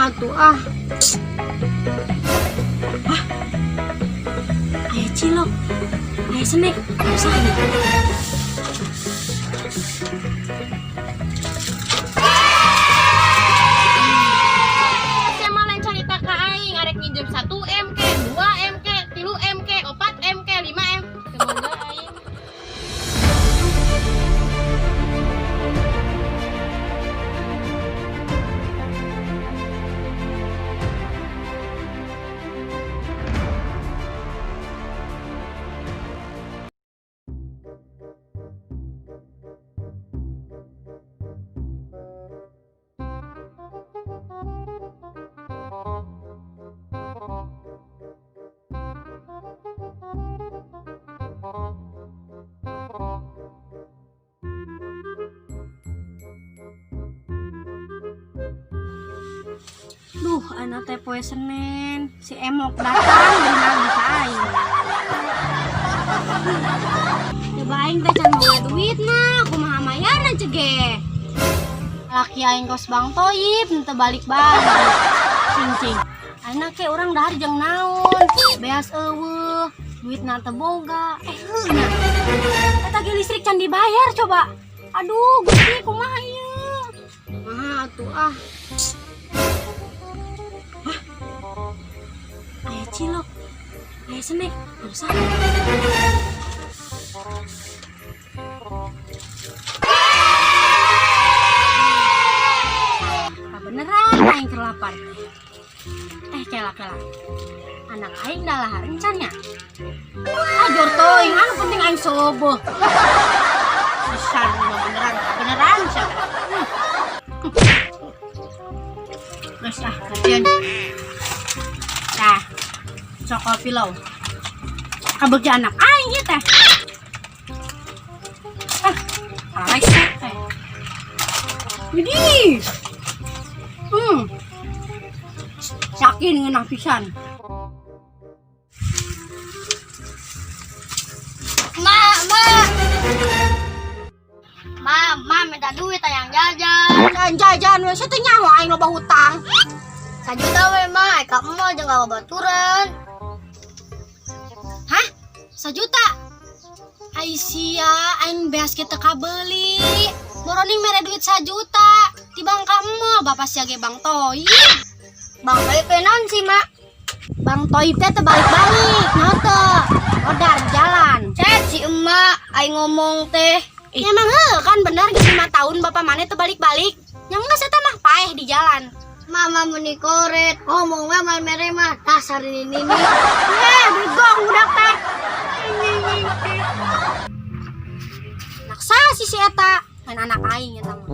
Kumaha atuh ah. Hah? Aya cilok. Aya snack. Usaha nih. Saya malah carita ka aing arek minjem 1 M ke, 2 M ke, 3 M ke, 4 M ke, 5 M. Semoga aing. Duh, anak teh poe Senin, si Emok datang nagih ka aing. Coba aing teh can boga duit nah, kumaha mayarna cege. Laki aing kos Bang Toyib henteu balik-balik. Cing cing. Ayeuna ke urang dahar jeung naon? Beas euweuh, duitna teu boga. Eh heuh nya. Eta ge listrik can dibayar coba. Aduh, Gusti kumaha ieu? Kumaha atuh ah. Aya cilok. Aya snack. Usah. Ah, beneran aing keur lapar. Eh, kela kela. Anak aing dah lahar encan nya. Ah, jor teuing, anu penting aing soboh. Pisan mah beneran, beneran sia. Geus ah, gantian. Tah. Coko pilau. Kabegja anak aing ieu teh. Ah, rese teh. Widih. Yakin ngeunah pisan. Ma, ma. Ma, ma minta duit hayang jajan. Jajan jajan we teu nyaho aing loba hutang. Sajuta we ma, ka emak jeung ka babaturan. Hah? Sajuta? Ai sia, aing beas ge teu kabeuli. Boroning mere duit sajuta. Tibang ka emak, bapak sia ge Bang Toyib. Bang Toyib teh naon sih, Ma? Bang Toyib teh teu balik-balik, nyaho teu? Modar jalan. Cet si emak aing ngomong teh. Ya emang heuh kan bener geus 5 tahun bapak maneh teu balik-balik. Nya geus eta mah paeh di jalan. Mama meni koret, ngomong we mal mere mah dasar ini ini. Eh, bego budak teh. Anak sasi si eta, lain anak aing eta mah.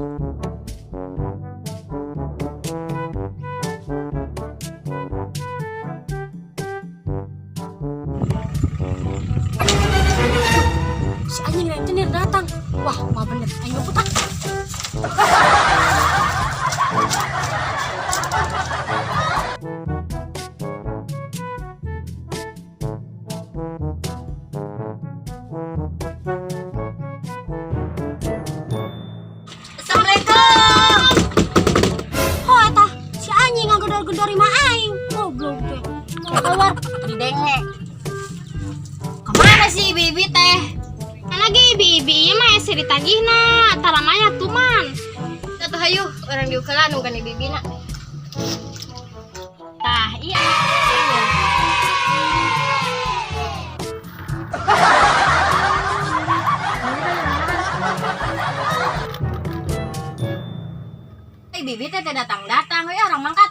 Si anjing rentenir datang. Wah, mah bener aing ngebut ah. Assalamualaikum. Oh, eta si anjing ngagedor-gedor imah aing. Goblok teh. Keluar didenge. Kemana sih bibi teh? Kan lagi ibi-ibi ieu mah ese ditagihna, taramanya tuman. Atuh hayu, urang diukelan bukan bibina. Tah, iya. Eh bibi teh teh datang-datang, we orang mangkat.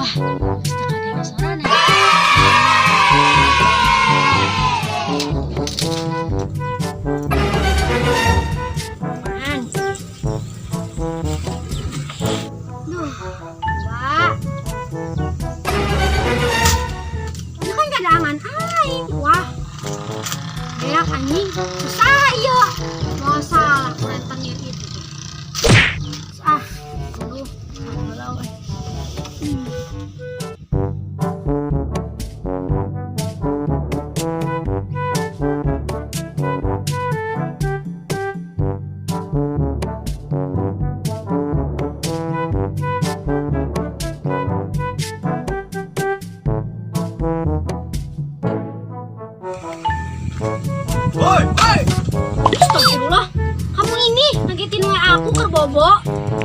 Wah, geus teu kadenge sorana. Man. Duh, Wak. Ini kan cadangan aing. Wah. Beak anjing. Susah ieu. Mau salah ku rentenir itu tuh. Ah, aduh, heula Jauh. Woi, woi. Astagfirullah. Kamu ini ngagetin wae aku keur bobo.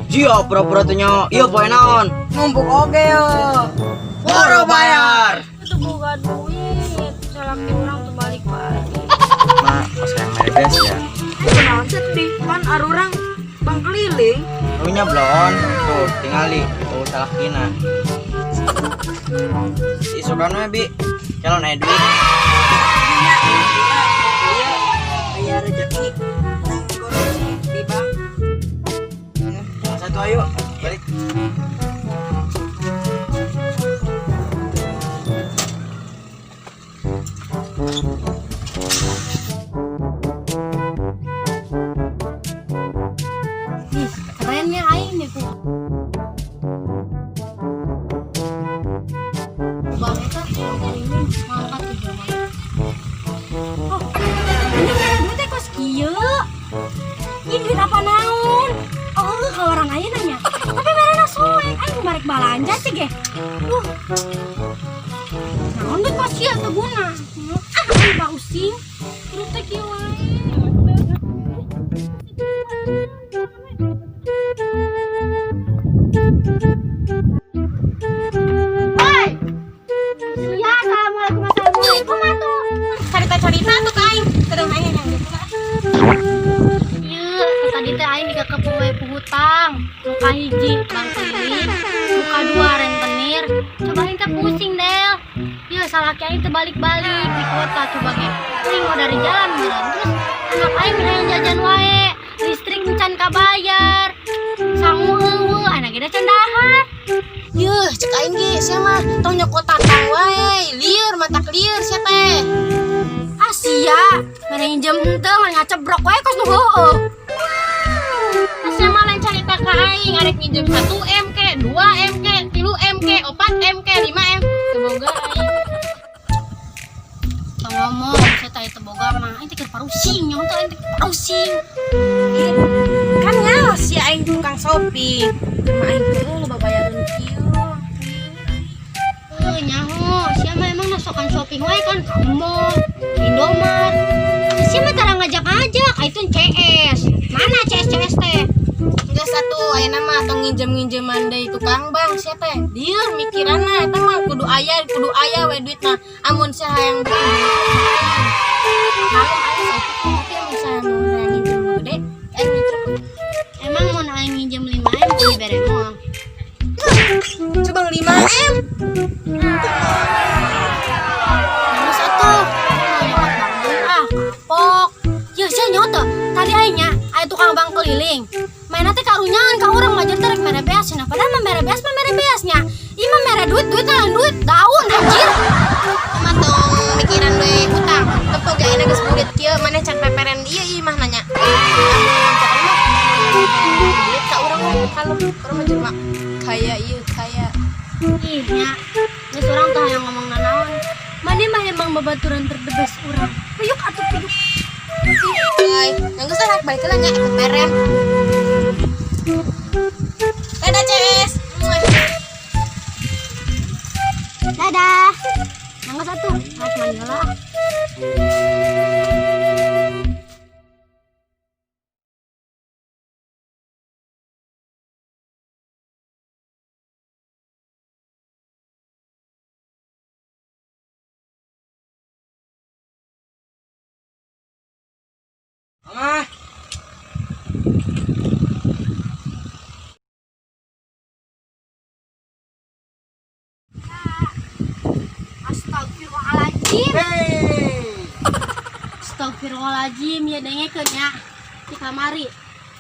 Sia pura-pura teu nyaho. Ieu poe naon? Numpuk oge yo. Boro bayar. Itu boga duit. Salaki urang tuh balik balik. Ma, pas yang merebes ya. Kunaon sedih kan arurang bank keliling. Lu nya belon. Tuh, tingali. Tuh salakina. Isukan we, Bi. Calon aya duit. Iya, aya rezeki nang korupsi di bank. Satu ayo, balik. Ih, kerennya aing nih tuh. Bang eta keliling mangkat di jalan. Oh, ini mere duit teh kos kieu. Ini duit apa naon? Oh, ke orang aja nanya. Tapi merena soek, aing marek balanja sih ge. Naon duit kos kieu teu guna. Ah, aing pausing. Terus teh kieu wae. Woi. Ya, assalamualaikum, assalamualaikum atuh. Carita-carita tuh ka aing. Terus aing yang gitu lah. Iya, tadi teh aing dikekep we hutang. Muka hiji bank keliling, muka dua rentenir. Coba aing teh pusing, Del. Iya, salaki aing teh balik-balik di kota coba ge. Aing mau dari jalan meureun. Terus anak aing hayang jajan wae. Listrik encan kabayar. Sangu eueuh, anak ge da can dahar. Yuh, cek aing ge sia mah tong nyokot tatang wae. Lieur matak lieur sia teh. Asia, mere nginjem henteu ngan ngacebrok wae kos nu heueuh. Sia mah lain carita ka aing arek nginjem 1 M ke, 2 M ke, 3 M ke, 4 M ke, 5 M. Teu boga aing. Tong ngomong, saya teh teu boga mah aing teh keur parusing, nyaho teh aing teh parusing. Kan nyaho si aing tukang shopping. Cuma aing teh loba bayaran kieu. Heuh, nyaho, sia mah emang nasokan shopping wae kan ka mall, ka Indomaret. Sia mah tara ngajak-ngajak, ka itu CS. Mana CS CS teh? Geus atuh ayeuna mah tong nginjem-nginjeman deui tukang bank sia teh. Lieur mikiranna eta mah kudu aya we duitna. Amun sia hayang duit. Kalem aing saeutik tapi amun sia nu hayang nginjem nu gede, aing ngicruk. Emang mun aing nginjem 5 M dibere moal? Coba 5 M. Terus atuh, mau nyokot bank deui ah, kapok. Yeuh sia nyaho teu, tadi aing nya aya tukang bank keliling. Mainna teh karunyangan ka urang mah teh rek mere beas cenah. Padahal mah mere beas mah mere beas nya. Ieu mah mere duit, duit lain duit, daun anjir. Mah tong mikiran we hutang. Tepo ge ayeuna geus burit kieu maneh can peperen ieu ieu mah nanya. Amun pokona mah duit ka urang mah kalem, urang mah jelema kaya ieu kaya. Ih nya, geus urang teh hayang ngomong nanaon. Maneh mah emang babaturan terdebes urang. Puyuk atuh puyuk. Hai, geus lah balik heula nya peperen. Dadah CS. Muah. Dadah. Nangis atuh, rek mandi heula ah. Mama. Astagfirullahaladzim. Hey. Astagfirullahaladzim, ya dengekeun nya. Di kamari.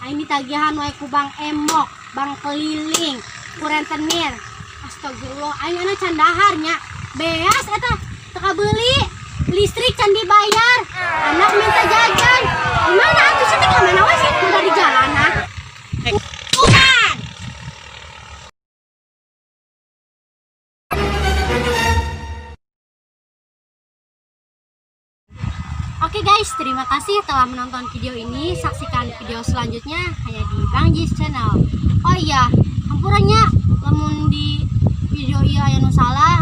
Aing ditagihan wae ku Bank Emok, bank keliling, ku rentenir. Astagfirullah, aing anak can dahar nya. Beas eta teu kabeuli. Listrik can dibayar. Anak minta jajan. Gimana atuh sih teh ka mana wae sih dari jalan ah. Oke guys, terima kasih telah menonton video ini. Saksikan video selanjutnya hanya di Bang Jis Channel. Oh iya, hampura nya, lamun di video ieu aya nu salah.